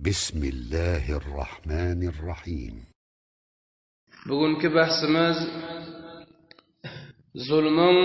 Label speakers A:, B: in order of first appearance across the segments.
A: Bismillahirrahmanirrahim.
B: Bugünkü bahsimiz zulmüň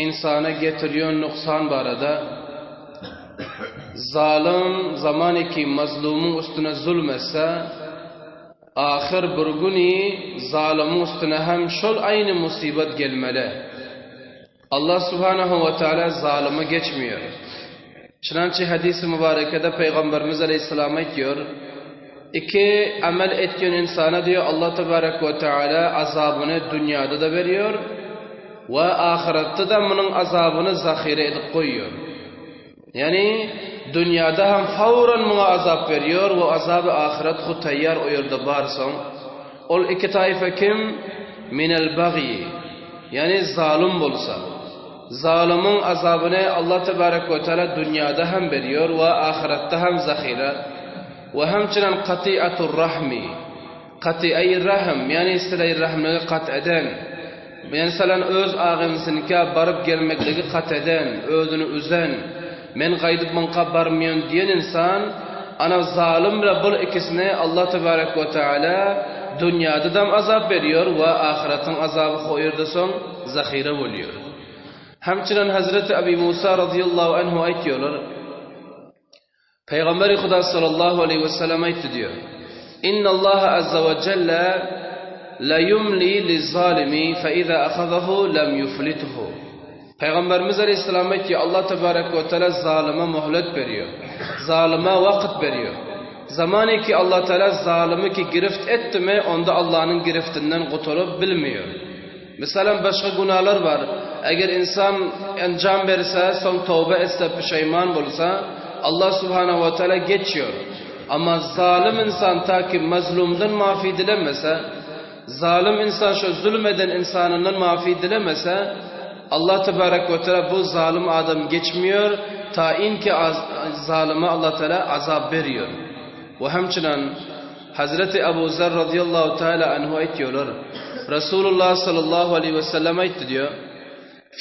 B: insana getirýän nuksan barada. Zalym zamany ki mazlumyň üstüne zulm etse, ahyr bir güni zalymyň üstüne hem şol aýny musybat gelmeli. Allah subhanahu we taala zalyma geçmiýär. Çynançy hadysy mübarekede Pygamberimiz aleýhissalam aýtýar, Iki amel etýän insana diýýär Allah tebarek we taala azabyny dünýäde-de berýär we ahyretde-de munuň azabyny zahyra edip goýýar. Ýagny dünýäde hem fawran muňa azap berýär we azaby ahyret hu taýýar o ýerde bar soň. Ol iki taýfa kim? Minel bagyi. Ýagny zalym bolsa. Zalymyň azabyny Allah tebarek we teala dünýäde hem berýär we ahyretde hem zahyra we hemçinen katy'atur rahmi. Katy'aý rahm, ýagny sileý rahmligi kat eden. Meselem öz agynsynka baryp gelmekligi kat eden, özüni üzen, men gaýdyp muňka barmýan diýen ynsan, ana zalym bile bul ikisine Allah tebarek we teala dünýädedem azap berýär we ahyratyň azaby ho ýerde soň zahyra bolýar. Hemçinen Hazreti Abi Musa razyýallahu anhu aýtýarlar, Pygamberi Huda sallallahu aleýhi we sellem aýtdy diýýär, Innallaha azza we jelle la yumli lizzalimi fe iza ahazahu lem yuflithu. Pygamberimiz aleýhissalam aýtdy, Allah tebarek we teala zalyma muhlet berýär. Zalyma wagt berýär. Zamany ki Allah Teala zalymy ki girift etdimi, onda Allanyň giriftinden gutulyp bilmeýär. Meselem başga günalar bar. Eger insan enjam berse, soň toba etse, pişeýman bolsa, Allah subhanahu we taala geçýär. Amma zalym insan ta ki mazlumdan mafi dilemese, zalym insan şo zulm eden insanyndan mafi dilemese, Allah tebarek we taala bu zalym adam geçmiýär, ta inki zalyma Allah taala azap berýär. We hemçinan Hazreti Abu Zar radiyallahu taala anhu aýtýarlar, Rasulullah sallallahu aleýhi we sellem aýtdy diýýär,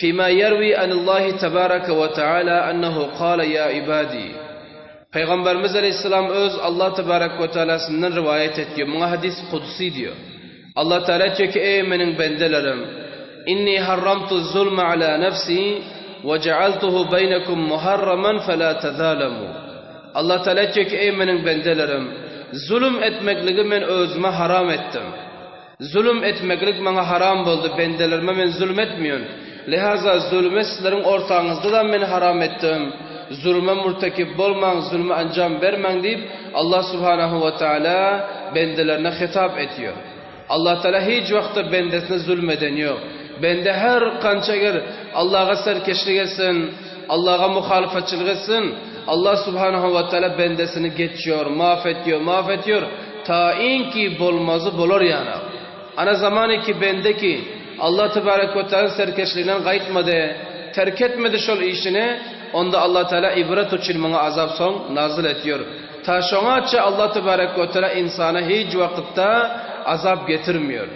B: Fima ýerwi anillahi tebaraka we taala ennehu kale ýa ibadi. Pygamberimiz aleýhissalam öz Allah tebaraka we taalasyndan riwaýat etýär, muňa hadys kudsi diýýär. Allah taala aýtýar ki, eý meniň bendelerim, inni harramtu zulma ala nefsi we ja'altuhu beýnekum muharraman fela tezalemu. Allah Taala aýtýar ki, Eý meniň bendelerim! Zulum etmekligi men özüme haram etdim. Zulum etmeklik maňa haram boldy, bendelerime men zulum etmeýän. Lihaza zulumy sizleriň ortaňyzda-da men haram etdim. Zuluma murtekip bolmaň, zuluma anjam bermäň diýip, Allah Subhanahu we Taala bendelerine hitap etýär. Allah Taala hiç wagtda bendesine zulum eden ýok. Bende her kança eger Allaha serkeşlik etsin, Allaha muhalyfatçylyk etsin, Allah Subhanahu we Taala bendesini geçýär, maaf etýär, maaf etýär, tainki bolmazy bolar ýanak. Ana zamany ki bende ki Allah Tebarek we Taala serkeşliginden gaýtmady, terk etmedi şol işini, onda Allah Taala ibret üçin muňa azap soň nazyl etýär. Ta şoňaça Allah tebarek we teala ynsana hiç wakytda azap getirmiýor.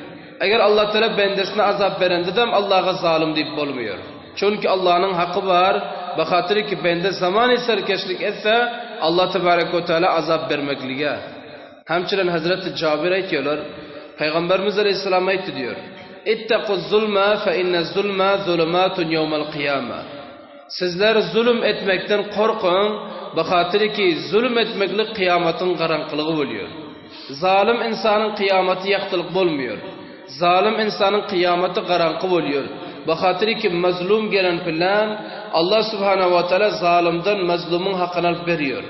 B: Eger Allah teala bendesine azap berendedem Allaha zalym diýip bolmaýar. Çünki Allanyň haky bar, bahatyr ki bende zamany serkeşlik etse Allah tebarek we teala azap bermeklige. Hemçilen Hazreti Jabir aýtýarlar, Pygamberimiz aleýhissalam aýtdy diýýär, Ittaquz zulma fe inne zulma zulumatun ýewmel kyýama. Sizler zulum etmekden korkuň, bahatyry ki, zulum etmeklik kyýamatyň garaňkylygy bolýar. Zalym ynsanyň kyýamaty ýagtylyk bolmaýar. Zalym ynsanyň kyýamaty garaňky bolýar. Bahatyry ki, mazlum gelen bilen Allah subhanahu wa taala zalymdan mazlumyň hakyny alyp berýär.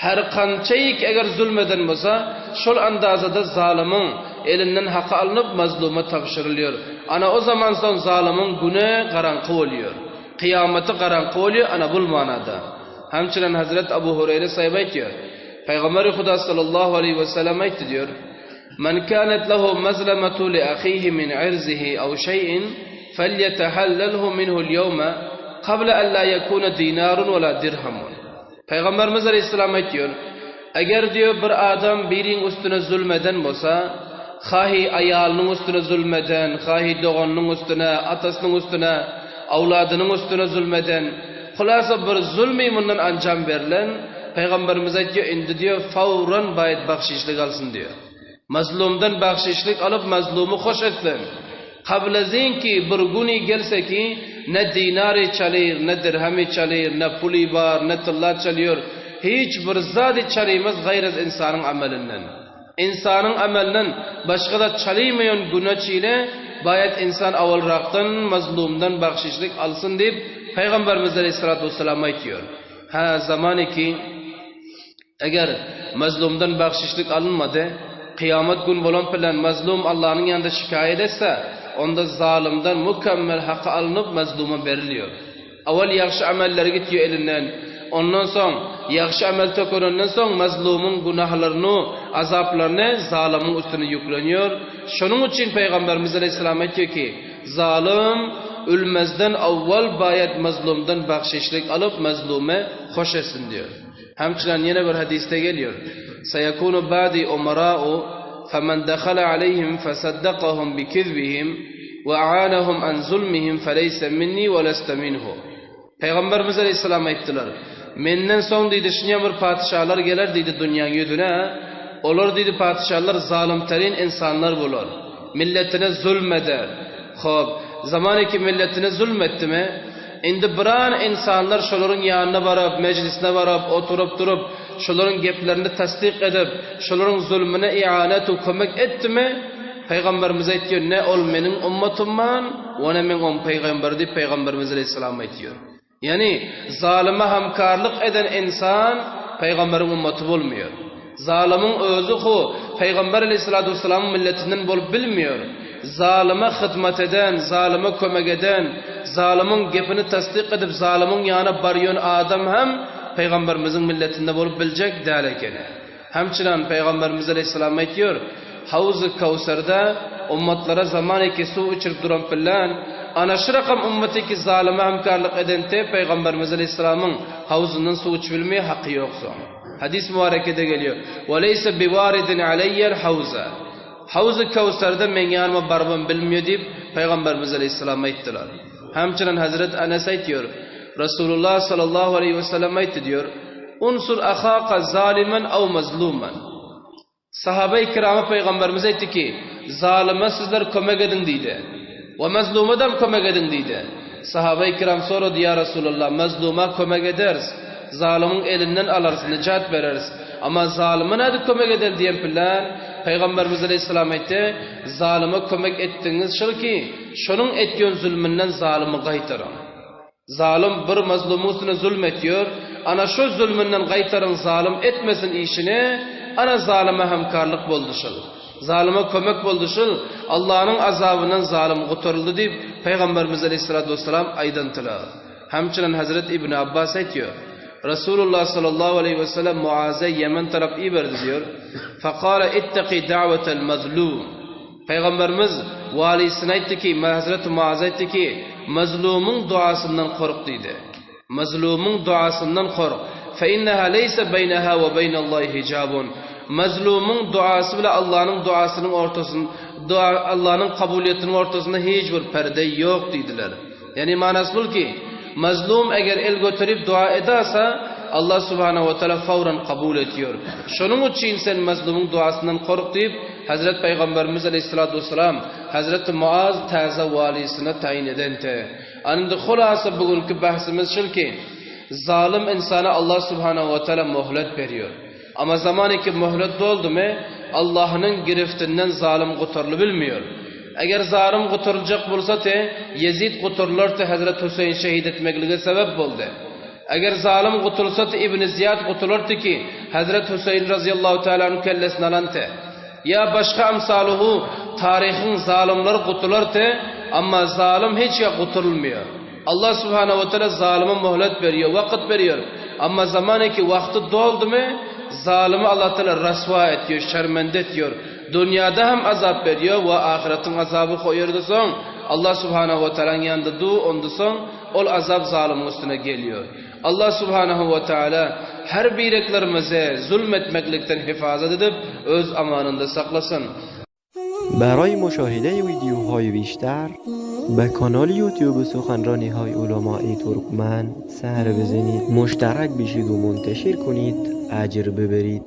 B: Her kançaýyk eger zulm eden bolsa, şol andazada zalymyň elinden haky alnyp mazluma tabşyrylýar. Ana o zaman soň zalymyň güni garaňky bolýar. Kyýamaty garaňky bolýar, ana bul manada. Hemçinen Hazret Abu Hureýre saýyp aýtýar, Pygamberi Huda sallallahu aleýhi we sellem aýtdy diýýär, Men kanet lehu mazlamatu li ahihi min irzihi aw şeý'in felýetehallalhu minhu'l ýewme qabla an la ýekune dinarun we la dirhamun. Pygamberimiz aleýhissalam aýtýar, Eger diýýär bir adam biriň üstüne zulm eden bolsa, hahi aýalynyň üstüne zulm eden, hahi doganynyň üstüne, atasynyň üstüne, awladynyň üstüne zulm eden, hulasa bir zulmy mundan anjam berlen, Pygamberimiz aýtýar, indi diýýär, fawran baýat bagşyşlyk alsyn diýýär. Mazlumdan bagşyşlyk alyp, mazlumy hoş etsin. Kablazinki bir güni gelse ki, ne dinary çalyr, ne dirhemi çalyr, ne puly bar, ne tylla çalýar, hiç bir zady çalymaz gaýraz ynsanyň amelinden. Ynsanyň amelinden başga zat çalymaýan güne çile baýat ynsan awalrakdan mazlumdan bagşyşlyk alsyn diýip, Pygamberimiz aleýhissalatu wessalam aýtýar. Hä, zamany ki, Eger mazlumdan bagşyşlyk alynmady, kyýamat gün bolan bilen mazlum Allanyň ýanynda şikaýat etse, onda zalymdan mükemmel haky alnyp mazluma berilýär. Awal ýagşy amelleri gitýär elinden, ondan soň ýagşy amel tökülenden soň mazlumyň günahlaryny, azaplaryny zalymyň üstüne ýüklenýär. Şonuň üçin Pygamberimiz aleýhissalam aýtýar ki, Zalym ölmezden awwal baýat mazlumdan bagşyşlyk alyp mazlumy hoş etsin diýýär. Hemçilen ýene bir hadysda gelýär, Seýekunu ba'di umara'u femen dehala aleyhim fesaddakahum bikizbihim we a'anahum an zulmihim feleýse minni we leste minhu. Pygamberimiz aleýhissalam aýtdylar, Menden soň diýdi şunýa bir patyşalar geler diýdi dünýäň ýüzüne, olar diýdi patyşalar zalymtarin ynsanlar bolar, milletine zulm eder. Hop, zamanyki milletine zulm etdimi? Indi biran ynsanlar şolaryň ýanyna baryp, mejlisine baryp, oturyp-durup, şolaryň geplerini tassyk edip, şolaryň zulmuna ianet we kömek etdimi, Pygamberimiz aýtýar, ne ol meniň ummatymman, we ne men oň pygamberi diýip Pygamberimiz aleýhissalam aýtýar. Ýagny, zalyma hamkarlyk eden ynsan pygamberiň ummaty bolmaýar. Zalymyň özi hu Pygamber aleýhissalatu wessalamyň milletinden bolup bilmeýär. Zalyma hyzmat eden, zalyma kömek eden, zalymyň gepini tassyk edip zalymyň ýanyna barýan adam hem Pygamberimiziň milletinde bolup biljek däl ekeni. Hemçinan Pygamberimiz aleýhissalam aýtýar, Hawzy Kawsarda ummatlara zaman eki suw içirip duran pyllan, ana şu rakam ummaty ki zalyma hemkarlyk eden te Pygamberimiz aleýhissalamyň hawzyndan suw içip bilmeýär haky ýok soň. Hadys mübarekede gelýär, Ve leýse biwaridin aleýýel hawza. Hawzy Kawsarda meň ýanyma barybam bilmeýär diýip Pygamberimiz aleýhissalam aýtdylar. Hemçinan Hazret Enes aýtýar, Resulullah sallallahu aleýhi we sellem aýtdy diýär, Unsur ahaka zalimen aw mazluman. Sahabeý kirama Pygamberimiz aýtdy ki, Zalyma sizler kömek ediň diýdi. We mazlumadam kömek ediň diýdi. Sahabeý kiram sorady, Ýa Resulallah, mazluma kömek ederis, zalymyň elinden alarys, nijat bereris. Amma zalyma nädip kömek edeli diýen bilen, Pygamberimiz aleýhissalam aýtdy, Zalyma kömek etdigiňiz şol ki, şonuň etýän zulmünden zalymy gaýtaryň. Zalym bir mazlumyň üstüne zulm etýär, ana şo zulmünden gaýtaryň zalym etmesin işini, ana zalyma hemkarlyk boldy şol. Zalyma kömek boldy şol, Allanyň azabyndan zalym gutaryldy diýip, Pygamberimiz aleýhissalatu wessalam aýdantylar. Hemçinin Hezret Ibn Abbas aýtýar, Resulullah sallallahu aleýhi wesellem Muaze Ýemen tarap iberdi diýýär, Fekale itteki da'wetel mazlum. Pygamberimiz walisine aýtdy ki, Hezreti Muaza aýtdy ki, Mazlumyň duasyndan kork diýdi. Mazlumyň duasyndan kork. Fe inneha leýse beýneha we beýnallahi hijabun. Mazlumyň duasy bilen Allanyň duasynyň ortasyn, dua Allanyň kabulyýetiniň ortasynda hiç bir perde ýok diýdiler. Ýagny manasy bul ki, mazlum eger el göterip dua edasa, Allah subhanahu we taala fawran kabul etýär. Şonuň üçin sen mazlumyň duasyndan kork diýip, Hazret Pygamberimiz aleýhissalatu wessalam Hazreti Muaz täze walisine taýyn edente. Indi hulasa bu günki bahsimiz şul ki, zalym ynsana Allah subhanahu we taala möhlet berýär. Amma zamany ki möhlet doldumy, Allahnyň giriftinden zalym gutarylybilmeýär. Eger zalym gutaryljak bolsa te, Ýezid gutarylar te Hezret Hüseýin şehit etmeklige sebep boldy. Eger zalym gutulsa te Ibni Ziýad gutulardy ki, Hezret Hüseýin razyýallahu teala anhu kellesini alan te. Ýa başga amsaluhu taryhyň zalymlary gutular te, amma zalym hiç ýa guturylmaýar. Allah subhanahu we teala zalyma möhlet berýär, wagt berýär. Amma zamany ki wagty doldumy, zalymy Allah teala raswa etýär, şermende etýär. Dünýäde hem azap berýär we ahyretiň azaby hoýerde soň Allah subhanahu we tealanyň ýanynda du, onda soň ol azap zalymyň üstüne gelýär. Allah subhanahu we teala her bireklerimizi zulm etmeklikden hifazat edip, öz amanynda saklasyn.
C: برای مشاهده ویدیوهای بیشتر. به کانال یوتیوب سخنرانی های علمای ترکمن سر بزنید، مشترک بشید و منتشر کنید، اجر ببرید.